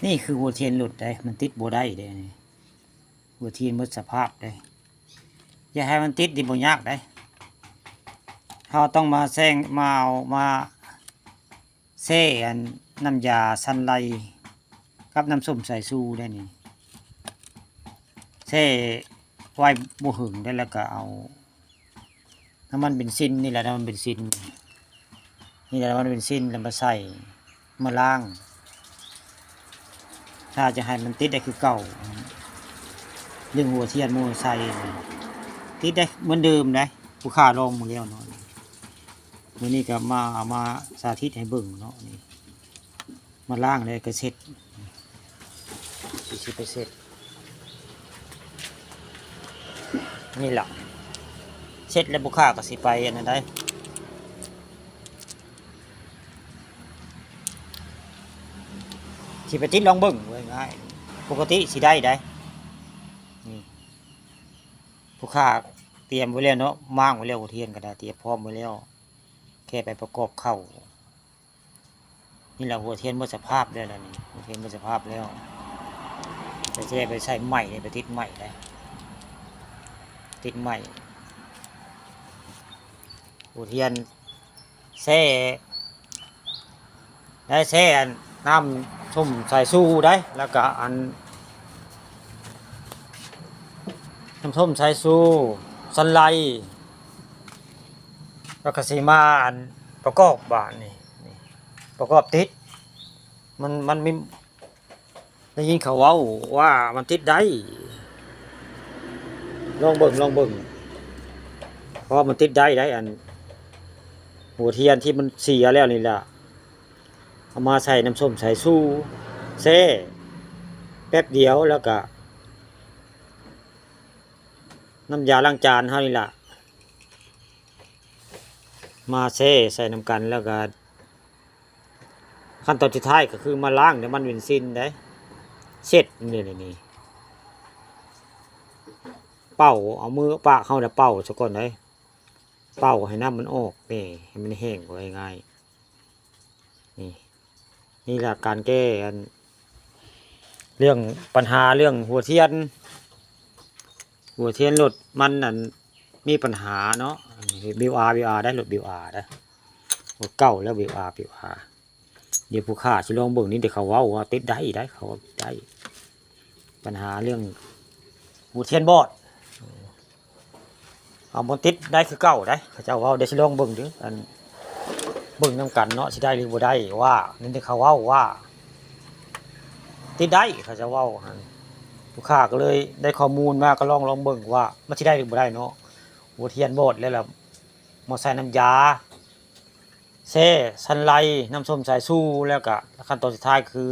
ນີ້ຄືຫົວທຽນຫຼຸດເດ້ ມັນຕິດບໍ່ໄດ້ເດ້ ຫົວທຽນໝົດສະພາບເດ້. ຢາກໃຫ້ມັນຕິດນີ້ບໍ່ຍາກເດ້ ເຮົາຕ້ອງມາແຊ່ງ ມາເອົາ ມາແຊ່ອັນນ້ຳຢາຊັນໄລກັບນ້ຳສົ້ມສາຍຊູໄດ້ນີ້ ແຊ່ໄວ້ບໍ່ເຖິງໄດ້ ແລ້ວກໍເອົາ ນ້ຳມັນເບັນຊິນນີ້ແຫຼະ ນ້ຳມັນເບັນຊິນ ນີ້ແຫຼະ ນ້ຳມັນເບັນຊິນ ແລ້ວມາໃສ່ ມາລ້າງ. ຖ້າຈະໃຫ້ມັນຕິດໄດ້ຄືເກົ່າ ເລື່ອງຫົວທຽນມໍເຕີໄຊນີ້ ຕິດໄດ້ເໝືອນເດີມເດ້ ຜູ້ຂ້າລອງມາແລ້ວເນາະ. ມື້ນີ້ກໍມາ ເອົາມາສາທິດໃຫ້ເບິ່ງເນາະ ນີ້ ມາລ້າງແລ້ວກໍເຊັດ ຊິໄປເຊັດ ນີ້ລະ ເຊັດແລ້ວຜູ້ຂ້າກໍຊິໄປອັນນັ້ນໄດ໋ ຊິໄປຕິດລອງເບິ່ງ ເວົ້າງ່າຍໆ ປົກກະຕິຊິໄດ້ໄດ໋ ນີ້ ຜູ້ຂ້າຕຽມໄວ້ແລ້ວເນາະ ມ້າງໄວ້ແລ້ວ ຫົວທຽນກໍໄດ້ ຕຽມພ້ອມໄວ້ແລ້ວ ແຄ່ໄປປະກອບເຂົ້າ. ນີ້ລະ ຫົວທຽນໝົດສະພາບແລ້ວລະນີ້ ຫົວທຽນໝົດສະພາບແລ້ວ ແຕ່ຊິໄດ້ໄປໃສ່ໄມ້ ໄປຕິດໄມ້ໄດ໋ ຕິດໄມ້ ຫົວທຽນແຊ່ ໄດ້ແຊ່ອັນນ້ຳສົ້ມສາຍຊູໄດ໋ ແລ້ວກະອັນ ນ້ຳສົ້ມສາຍຊູ ຊັນໄລ ແລ້ວກໍຊິມາອັນປະກອບບາດນີ້ ປະກອບຕິດ ມັນ ມັນມີ ໄດ້ຍິນເຂົາເວົ້າວ່າມັນຕິດໄດ້ ລອງເບິ່ງ ລອງເບິ່ງ ເພາະວ່າມັນຕິດໄດ້ໄດ໋ ອັນຫົວທຽນທີ່ມັນເສຍແລ້ວນີ້ລະ ເອົາມາໃສ່ນ້ຳສົ້ມສາຍຊູ ແຊ່ແປັບດຽວ ແລ້ວກະ ນ້ຳຢາລ້າງຈານເຮົານີ້ລະ ມາແຊ່ໃສ່ນຳກັນ ແລ້ວກະຂັ້ນຕອນສຸດທ້າຍກໍຄືມາລ້າງນ້ຳມັນເບັນຊິນໄດ໋ ເຊັດນີ້ ນີ້ ເປົ່າ ເອົາມືປາກເຮົານະເປົ່າຊະກ່ອນໄດ໋ ເປົ່າໃຫ້ນ້ຳມັນອອກແດ່ ໃຫ້ມັນແຫ້ງ ເວົ້າງ່າຍໆ ນີ້ ນີ້ລະການແກ້ອັນ ເລື່ອງ ບັນຫາເລື່ອງຫົວທຽນ ຫົວທຽນລົດມັນອັນມີບັນຫາເນາະ ບິວອາ ບິວອາໄດ໋ ລົດບິວອາໄດ໋ ລົດເກົ່າແລ້ວ ບິວອາ ບິວອາ ດຽວຜູ້ຂ້າຊິລອງເບິ່ງນີ້ ເດ ເຂົາເວົ້າວ່າຕິດໄດ້ໄດ໋ ເຂົາເວົ້າຕິດໄດ້ ບັນຫາເລື່ອງຫົວທຽນບອດ ເອົາ ມັນຕິດໄດ້ຄືເກົ່າໄດ໋ ເຂົາເຈົ້າເວົ້າ ດຽວຊິລອງເບິ່ງເດີ ອັນ ເບິ່ງນຳກັນເນາະ ຊິໄດ້ຫຼືບໍ່ໄດ້ ວ່າ ນີ້ເຂົາເວົ້າວ່າຕິດໄດ້ ເຂົາເຈົ້າເວົ້າຫັ້ນ ລູກຄ້າກໍເລີຍໄດ້ຂໍ້ມູນມາ ກໍລອງ ລອງເບິ່ງວ່າມັນຊິໄດ້ຫຼືບໍ່ໄດ້ເນາະ ຫົວທຽນບອດແລ້ວລະ ມາໃສ່ນ້ຳຢາ ແຊ່ ຊັນໄລ ນ້ຳສົ້ມສາຍຊູ ແລ້ວກະຂັ້ນຕອນສຸດທ້າຍຄື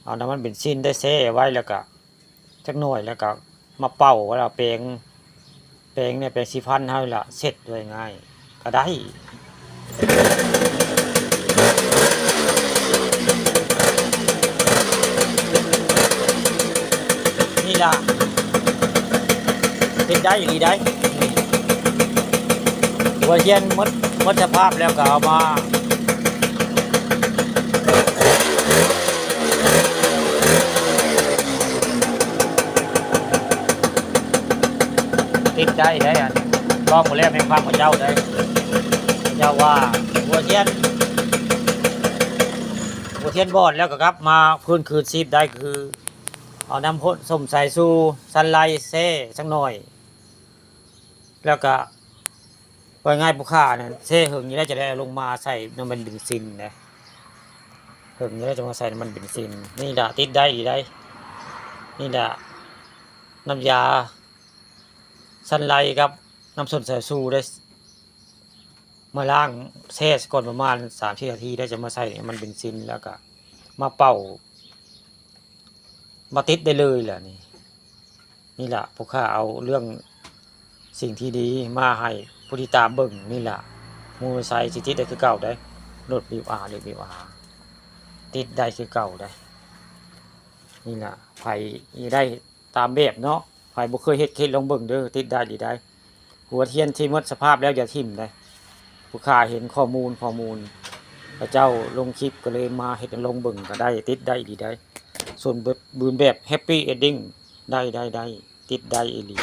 ເອົານ້ຳມັນເບັນຊິນໄດ້ແຊ່ໄວ້ ແລ້ວກະຈັກໜ້ອຍ ແລ້ວກະມາເປົ່າ ແລ້ວແປງ ແປງນີ້ ແປງສີຟັນເຮົານີ້ລະ ເຊັດ ເວົ້າງ່າຍໆ ກະໄດ້ ນີ້ລະ ເຮັດໄດ້ອີ່ຫຼີໄດ໋ ຫົວທຽນໝົດ ໝົດສະພາບແລ້ວກໍເອົາມາ ຕິດໄດ້ໄດ໋ ອັນ ລອງໝົດແລ້ວ ແມ່ນຄວາມຂອງເຈົ້າໄດ໋ ເຈົ້າວ່າຫົວທຽນ ຫົວທຽນບອດແລ້ວກໍກັບມາຟື້ນຄືນຊີບໄດ້ ຄືເອົານ້ຳສົ້ມສາຍຊູ ຊັນໄລ ແຊ່ຈັກໜ້ອຍ ແລ້ວກະ ວ່າງ່າຍຜູ້ຂ້ານັ້ນ ແຊ່ເຫິງຢູ່ໄດ໋ ຈະໄດ້ເອົາລົງມາໃສ່ນ້ຳມັນເບັນຊິນນະ ເຫິງຢູ່ໄດ໋ ຈະມາໃສ່ນ້ຳມັນເບັນຊິນ ນີ້ລະ ຕິດໄດ້ອີ່ຫຼີໄດ໋ ນີ້ລະ ນ້ຳຢາຊັນໄລກັບນ້ຳສົ້ມສາຍຊູໄດ້ ມາລ້າງແຊ່ສະກ່ອນປະມານສາມສີ່ນາທີ ແລ້ວຈະມາໃສ່ນ້ຳມັນເບັນຊິນ ແລ້ວກະມາເປົ່າ ມາຕິດໄດ້ເລີຍລະນີ້ ນີ້ລະ ພວກຂ້າເອົາເລື່ອງສິ່ງທີ່ດີມາໃຫ້ຜູ້ຕິດຕາມເບິ່ງນີ້ລະ ມໍເຕີໄຊຊິຕິດໄດ້ຄືເກົ່າໄດ໋ ລົດບິວອາ ລົດບິວອາ ຕິດໄດ້ຄືເກົ່າໄດ໋ ນີ້ລະ ໃຜໄດ້ຕາມແບບເນາະ ໃຜບໍ່ເຄີຍເຮັດ ເຮັດລອງເບິ່ງເດີ ຕິດໄດ້ອີ່ຫຼີໄດ໋ ຫົວທຽນທີ່ໝົດສະພາບແລ້ວຢ່າຖິ້ມໄດ໋ ຜູ້ຂ້າເຫັນຂໍ້ມູນ ຂໍ້ມູນ ເຂົາເຈົ້າລົງຄລິບ ກໍເລີຍມາເຮັດລອງເບິ່ງກໍໄດ້ ຕິດໄດ້ອີ່ຫຼີໄດ໋. ສົມບູນແບບ Happy Ending ໄດ້ ໄດ້ ໄດ້ ຕິດໄດ້ອີ່ຫຼີ.